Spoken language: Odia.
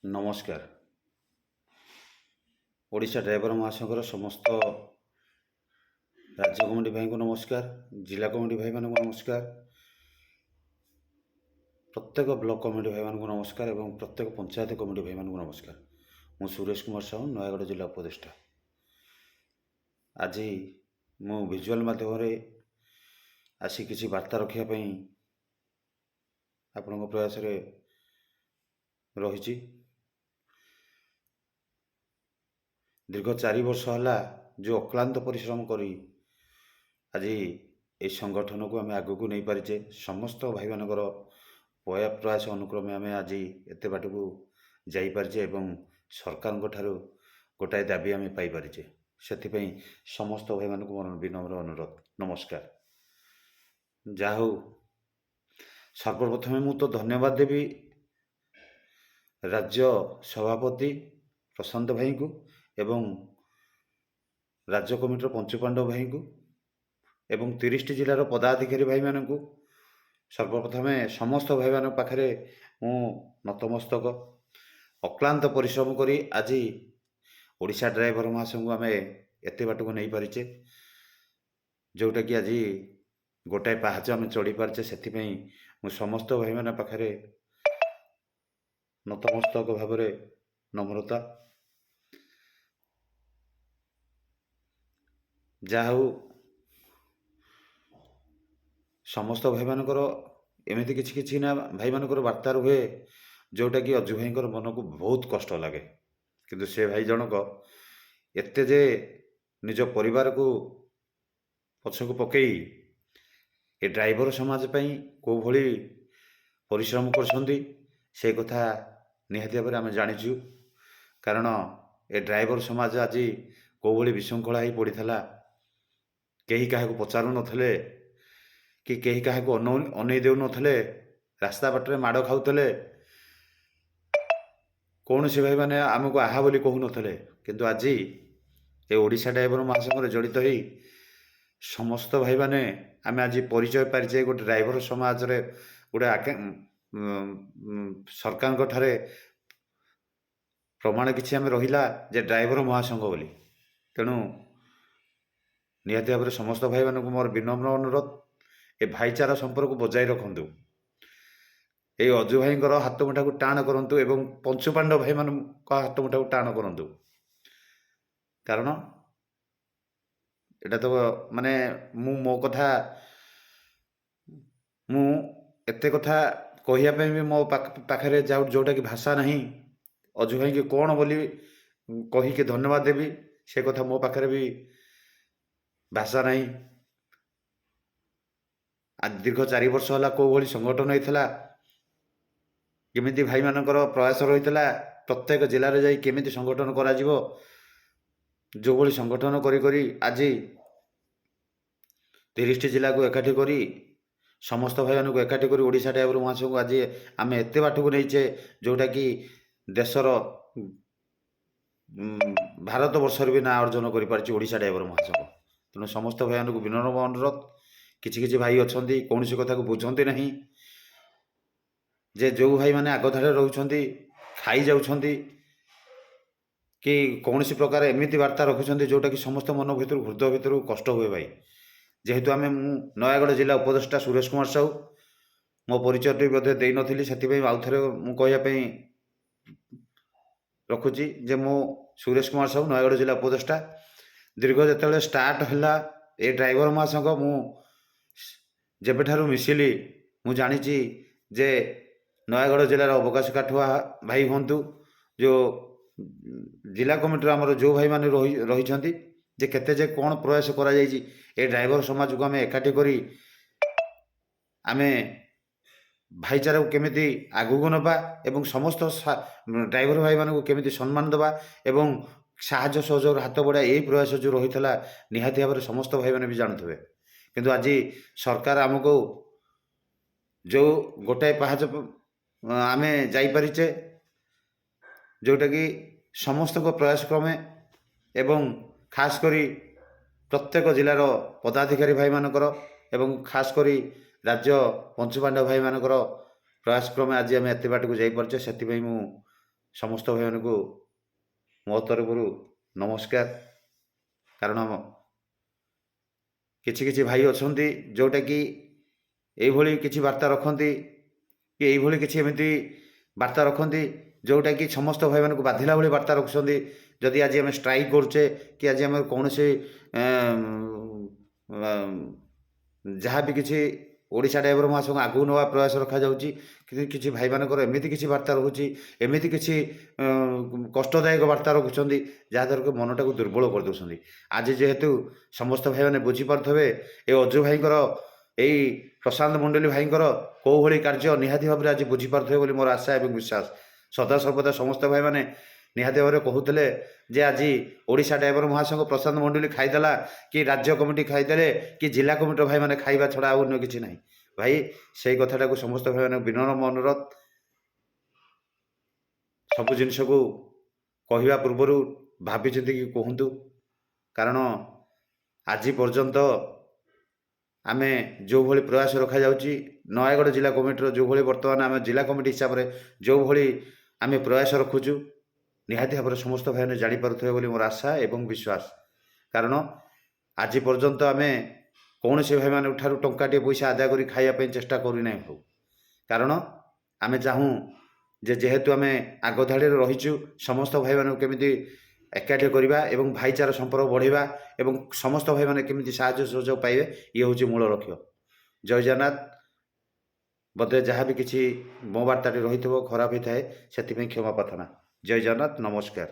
ନମସ୍କାର। ଓଡ଼ିଶା ଡ୍ରାଇଭର ମହାସଂଘର ସମସ୍ତ ରାଜ୍ୟ କମିଟି ଭାଇଙ୍କୁ ନମସ୍କାର, ଜିଲ୍ଲା କମିଟି ଭାଇମାନଙ୍କୁ ନମସ୍କାର, ପ୍ରତ୍ୟେକ ବ୍ଲକ କମିଟି ଭାଇମାନଙ୍କୁ ନମସ୍କାର ଏବଂ ପ୍ରତ୍ୟେକ ପଞ୍ଚାୟତ କମିଟି ଭାଇମାନଙ୍କୁ ନମସ୍କାର। ମୁଁ ସୁରେଶ କୁମାର ସାହୁ, ନୟାଗଡ଼ ଜିଲ୍ଲା ଉପଦେଷ୍ଟା। ଆଜି ମୁଁ ଭିଜୁଆଲ ମାଧ୍ୟମରେ ଆସି କିଛି ବାର୍ତ୍ତା ରଖିବା ପାଇଁ ଆପଣଙ୍କ ପ୍ରୟାସରେ ରହିଛି। ଦୀର୍ଘ 4 ବର୍ଷ ହେଲା ଯେଉଁ ଅକ୍ଳାନ୍ତ ପରିଶ୍ରମ କରି ଆଜି ଏହି ସଂଗଠନକୁ ଆମେ ଆଗକୁ ନେଇପାରିଛେ, ସମସ୍ତ ଭାଇମାନଙ୍କର ପ୍ରୟାସ ଅନୁକ୍ରମେ ଆମେ ଆଜି ଏତେ ବାଟକୁ ଯାଇପାରିଛେ ଏବଂ ସରକାରଙ୍କ ଠାରୁ ଗୋଟାଏ ଦାବି ଆମେ ପାଇପାରିଛେ। ସେଥିପାଇଁ ସମସ୍ତ ଭାଇମାନଙ୍କୁ ମୋର ବିନମ୍ର ଅନୁରୋଧ, ନମସ୍କାର। ଯାହା ହଉ, ସର୍ବପ୍ରଥମେ ମୁଁ ତ ଧନ୍ୟବାଦ ଦେବି ରାଜ୍ୟ ସଭାପତି ପ୍ରଶାନ୍ତ ଭାଇଙ୍କୁ ଏବଂ ରାଜ୍ୟ କମିଟିର ପଞ୍ଚୁପାଣ୍ଡବ ଭାଇଙ୍କୁ ଏବଂ 30ଟି ଜିଲ୍ଲାର ପଦାଧିକାରୀ ଭାଇମାନଙ୍କୁ। ସର୍ବପ୍ରଥମେ ସମସ୍ତ ଭାଇମାନଙ୍କ ପାଖରେ ମୁଁ ନତମସ୍ତକ। ଅକ୍ଳାନ୍ତ ପରିଶ୍ରମ କରି ଆଜି ଓଡ଼ିଶା ଡ୍ରାଇଭର ମହାସଂଘକୁ ଆମେ ଏତେ ବାଟକୁ ନେଇପାରିଛେ, ଯେଉଁଟାକି ଆଜି ଗୋଟାଏ ପାହାଚ ଆମେ ଚଢ଼ିପାରିଛେ। ସେଥିପାଇଁ ମୁଁ ସମସ୍ତ ଭାଇମାନଙ୍କ ପାଖରେ ନତମସ୍ତକ ଭାବରେ ନମ୍ରତା। ଯାହା ହଉ, ସମସ୍ତ ଭାଇମାନଙ୍କର ଏମିତି କିଛି କିଛି ନା ଭାଇମାନଙ୍କର ବାର୍ତ୍ତା ରୁହେ, ଯେଉଁଟାକି ଅଜୁ ଭାଇଙ୍କର ମନକୁ ବହୁତ କଷ୍ଟ ଲାଗେ। କିନ୍ତୁ ସେ ଭାଇ ଜଣକ ଏତେ ଯେ ନିଜ ପରିବାରକୁ ପଛକୁ ପକେଇ ଏ ଡ୍ରାଇଭର ସମାଜ ପାଇଁ କେଉଁଭଳି ପରିଶ୍ରମ କରୁଛନ୍ତି, ସେ କଥା ନିହାତି ଭାବରେ ଆମେ ଜାଣିଛୁ। କାରଣ ଏ ଡ୍ରାଇଭର ସମାଜ ଆଜି କେଉଁଭଳି ବିଶୃଙ୍ଖଳା ହେଇ ପଡ଼ିଥିଲା, କେହି କାହାକୁ ପଚାରୁନଥିଲେ କି କେହି କାହାକୁ ଅନେଇ ଦେଉନଥିଲେ, ରାସ୍ତା ବାଟରେ ମାଡ଼ ଖାଉଥିଲେ, କୌଣସି ଭାଇମାନେ ଆମକୁ ଆହା ବୋଲି କହୁନଥିଲେ। କିନ୍ତୁ ଆଜି ଏ ଓଡ଼ିଶା ଡ୍ରାଇଭର ମହାସଂଘରେ ଜଡ଼ିତ ହେଇ ସମସ୍ତ ଭାଇମାନେ ଆମେ ଆଜି ପରିଚୟ ପାରିଛେ। ଗୋଟେ ଡ୍ରାଇଭର ସମାଜରେ ଗୋଟେ ସରକାରଙ୍କ ଠାରେ ପ୍ରମାଣ କିଛି ଆମେ ରହିଲା ଯେ ଡ୍ରାଇଭର ମହାସଂଘ ବୋଲି। ତେଣୁ ନିହାତି ଭାବରେ ସମସ୍ତ ଭାଇମାନଙ୍କୁ ମୋର ବିନମ୍ର ଅନୁରୋଧ, ଏ ଭାଇଚାରା ସମ୍ପର୍କକୁ ବଜାୟ ରଖନ୍ତୁ, ଏଇ ଅଜୁ ଭାଇଙ୍କର ହାତ ମୁଠାକୁ ଟାଣ କରନ୍ତୁ ଏବଂ ପଞ୍ଚୁପାଣ୍ଡବ ଭାଇମାନଙ୍କ ହାତ ମୁଠାକୁ ଟାଣ କରନ୍ତୁ। କାରଣ ଏଇଟା ତ ମାନେ ମୁଁ ମୋ କଥା, ମୁଁ ଏତେ କଥା କହିବା ପାଇଁ ବି ମୋ ପାଖରେ ଯେଉଁଟାକି ଭାଷା ନାହିଁ। ଅଜୁ ଭାଇକି କ'ଣ ବୋଲି କହିକି ଧନ୍ୟବାଦ ଦେବି, ସେ କଥା ମୋ ପାଖରେ ବି ଭାଷା ନାହିଁ। ଆଜି ଦୀର୍ଘ 4 ବର୍ଷ ହେଲା କେଉଁଭଳି ସଂଗଠନ ହେଇଥିଲା, କେମିତି ଭାଇମାନଙ୍କର ପ୍ରୟାସ ରହିଥିଲା, ପ୍ରତ୍ୟେକ ଜିଲ୍ଲାରେ ଯାଇ କେମିତି ସଂଗଠନ କରାଯିବ, ଯେଉଁଭଳି ସଂଗଠନ କରି କରି ଆଜି 30ଟି ଜିଲ୍ଲାକୁ ଏକାଠି କରି, ସମସ୍ତ ଭାଇମାନଙ୍କୁ ଏକାଠି କରି ଓଡ଼ିଶା ଡ୍ରାଇଭର ମହାସଂଘକୁ ଆଜି ଆମେ ଏତେ ବାଟକୁ ନେଇଛେ, ଯେଉଁଟାକି ଦେଶର ଭାରତ ବର୍ଷରେ ବି ନାଁ ଅର୍ଜନ କରିପାରିଛି ଓଡ଼ିଶା ଡ୍ରାଇଭର ମହାସଂଘ। ତେଣୁ ସମସ୍ତ ଭାଇମାନଙ୍କୁ ବିନମ୍ର ଅନୁରୋଧ। କିଛି କିଛି ଭାଇ ଅଛନ୍ତି କୌଣସି କଥାକୁ ବୁଝନ୍ତି ନାହିଁ, ଯେ ଯେଉଁ ଭାଇମାନେ ଆଗ ଧାଡ଼ିରେ ରହୁଛନ୍ତି ଖାଇଯାଉଛନ୍ତି କି କୌଣସି ପ୍ରକାର ଏମିତି ବାର୍ତ୍ତା ରଖୁଛନ୍ତି, ଯେଉଁଟାକି ସମସ୍ତ ମନ ଭିତରୁ, ହୃଦୟ ଭିତରୁ କଷ୍ଟ ହୁଏ ଭାଇ। ଯେହେତୁ ଆମେ, ମୁଁ ନୟାଗଡ଼ ଜିଲ୍ଲା ଉପଦେଷ୍ଟା ସୁରେଶ କୁମାର ସାହୁ, ମୋ ପରିଚୟଟି ବୋଧେ ଦେଇନଥିଲି, ସେଥିପାଇଁ ଆଉ ଥରେ ମୁଁ କହିବା ପାଇଁ ରଖୁଛି ଯେ ମୁଁ ସୁରେଶ କୁମାର ସାହୁ, ନୟାଗଡ଼ ଜିଲ୍ଲା ଉପଦେଷ୍ଟା। ଦୀର୍ଘ ଯେତେବେଳେ ଷ୍ଟାର୍ଟ ହେଲା ଏ ଡ୍ରାଇଭର ମହାସଂଘ, ମୁଁ ଯେବେଠାରୁ ମିଶିଲି, ମୁଁ ଜାଣିଛି ଯେ ନୟାଗଡ଼ ଜିଲ୍ଲାର ଅବକାଶ କାଠୁଆ ଭାଇ ହୁଅନ୍ତୁ, ଯେଉଁ ଜିଲ୍ଲା କମିଟିର ଆମର ଯେଉଁ ଭାଇମାନେ ରହିଛନ୍ତି, ଯେ କେତେ ଯେ କ'ଣ ପ୍ରୟାସ କରାଯାଇଛି ଏ ଡ୍ରାଇଭର ସମାଜକୁ ଆମେ ଏକାଠି କରି ଆମେ ଭାଇଚାରାକୁ କେମିତି ଆଗକୁ ନେବା ଏବଂ ସମସ୍ତ ଡ୍ରାଇଭର ଭାଇମାନଙ୍କୁ କେମିତି ସମ୍ମାନ ଦେବା ଏବଂ ସାହାଯ୍ୟ ସହଯୋଗର ହାତ ବଢ଼ାଇବା, ଏଇ ପ୍ରୟାସ ଯେଉଁ ରହିଥିଲା ନିହାତି ଭାବରେ ସମସ୍ତ ଭାଇମାନେ ବି ଜାଣୁଥିବେ। କିନ୍ତୁ ଆଜି ସରକାର ଆମକୁ ଯେଉଁ ଗୋଟାଏ ପାହାଚ ଆମେ ଯାଇପାରିଛେ, ଯେଉଁଟାକି ସମସ୍ତଙ୍କ ପ୍ରୟାସ କ୍ରମେ ଏବଂ ଖାସ କରି ପ୍ରତ୍ୟେକ ଜିଲ୍ଲାର ପଦାଧିକାରୀ ଭାଇମାନଙ୍କର ଏବଂ ଖାସ କରି ରାଜ୍ୟ ପଞ୍ଚୁପାଣ୍ଡବ ଭାଇମାନଙ୍କର ପ୍ରୟାସ କ୍ରମେ ଆଜି ଆମେ ଏତେ ବାଟକୁ ଯାଇପାରୁଛେ। ସେଥିପାଇଁ ମୁଁ ସମସ୍ତ ଭାଇମାନଙ୍କୁ ମୋ ତରଫରୁ ନମସ୍କାର। କାରଣ କିଛି କିଛି ଭାଇ ଅଛନ୍ତି ଯେଉଁଟାକି ଏଇଭଳି କିଛି ବାର୍ତ୍ତା ରଖନ୍ତି କି ଏଇଭଳି କିଛି ଏମିତି ବାର୍ତ୍ତା ରଖନ୍ତି, ଯେଉଁଟାକି ସମସ୍ତ ଭାଇମାନଙ୍କୁ ବାଧିଲା ଭଳି ବାର୍ତ୍ତା ରଖୁଛନ୍ତି। ଯଦି ଆଜି ଆମେ ଷ୍ଟ୍ରାଇକ୍ କରୁଛେ କି ଆଜି ଆମେ କୌଣସି ଯାହା ବି କିଛି ଓଡ଼ିଶା ଡ୍ରାଇଭର ମହାସଂଘ ଆଗକୁ ନେବା ପ୍ରୟାସ ରଖାଯାଉଛି, କିନ୍ତୁ କିଛି ଭାଇମାନଙ୍କର ଏମିତି କିଛି ବାର୍ତ୍ତା ରହୁଛି, ଏମିତି କିଛି କଷ୍ଟଦାୟକ ବାର୍ତ୍ତା ରଖୁଛନ୍ତି, ଯାହାଦ୍ୱାରା କି ମନଟାକୁ ଦୁର୍ବଳ କରିଦେଉଛନ୍ତି। ଆଜି ଯେହେତୁ ସମସ୍ତ ଭାଇମାନେ ବୁଝିପାରୁଥିବେ ଏ ଅଜୁ ଭାଇଙ୍କର, ଏଇ ପ୍ରଶାନ୍ତ ମଣ୍ଡଳୀ ଭାଇଙ୍କର କେଉଁ ଭଳି କାର୍ଯ୍ୟ, ନିହାତି ଭାବରେ ଆଜି ବୁଝିପାରୁଥିବେ ବୋଲି ମୋର ଆଶା ଏବଂ ବିଶ୍ୱାସ। ସଦାସର୍ବଦା ସମସ୍ତ ଭାଇମାନେ ନିହାତି ଭାବରେ କହୁଥିଲେ ଯେ ଆଜି ଓଡ଼ିଶା ଡ୍ରାଇଭର ମହାସଂଘ ପ୍ରଶାନ୍ତ ମଣ୍ଡଳୀ ଖାଇଦେଲା କି ରାଜ୍ୟ କମିଟି ଖାଇଦେଲେ କି ଜିଲ୍ଲା କମିଟିର ଭାଇମାନେ ଖାଇବା ଛଡ଼ା ଆଉ ଅନ୍ୟ କିଛି ନାହିଁ। ଭାଇ, ସେଇ କଥାଟାକୁ ସମସ୍ତ ଭାଇମାନଙ୍କୁ ବିନମ୍ର ଅନୁରୋଧ, ସବୁ ଜିନିଷକୁ କହିବା ପୂର୍ବରୁ ଭାବି ଚିନ୍ତିକି କୁହନ୍ତୁ। କାରଣ ଆଜି ପର୍ଯ୍ୟନ୍ତ ଆମେ ଯେଉଁଭଳି ପ୍ରୟାସ ରଖାଯାଉଛି, ନୟାଗଡ଼ ଜିଲ୍ଲା କମିଟିର ଯେଉଁଭଳି, ବର୍ତ୍ତମାନ ଆମେ ଜିଲ୍ଲା କମିଟି ହିସାବରେ ଯେଉଁଭଳି ଆମେ ପ୍ରୟାସ ରଖୁଛୁ, ନିହାତି ଭାବରେ ସମସ୍ତ ଭାଇମାନେ ଜାଣିପାରୁଥିବେ ବୋଲି ମୋର ଆଶା ଏବଂ ବିଶ୍ୱାସ। କାରଣ ଆଜି ପର୍ଯ୍ୟନ୍ତ ଆମେ କୌଣସି ଭାଇମାନଙ୍କ ଠାରୁ ଟଙ୍କାଟିଏ ପଇସା ଆଦାୟ କରି ଖାଇବା ପାଇଁ ଚେଷ୍ଟା କରିନାହିଁ ହଉ। କାରଣ ଆମେ ଚାହୁଁ ଯେ ଯେହେତୁ ଆମେ ଆଗ ଧାଡ଼ିରେ ରହିଛୁ, ସମସ୍ତ ଭାଇମାନଙ୍କୁ କେମିତି ଏକାଠି କରିବା ଏବଂ ଭାଇଚାରା ସମ୍ପର୍କ ବଢ଼ାଇବା ଏବଂ ସମସ୍ତ ଭାଇମାନେ କେମିତି ସାହାଯ୍ୟ ସହଯୋଗ ପାଇବେ, ଇଏ ହେଉଛି ମୂଳ ଲକ୍ଷ୍ୟ। ଜୟ ଜଗନ୍ନାଥ। ବୋଧେ ଯାହା ବି କିଛି ମୋ ବାର୍ତ୍ତାଟି ରହିଥିବ ଖରାପ ହେଇଥାଏ, ସେଥିପାଇଁ କ୍ଷମା ପ୍ରାର୍ଥନା। ଜୟ ଜଗନ୍ନାଥ, ନମସ୍କାର।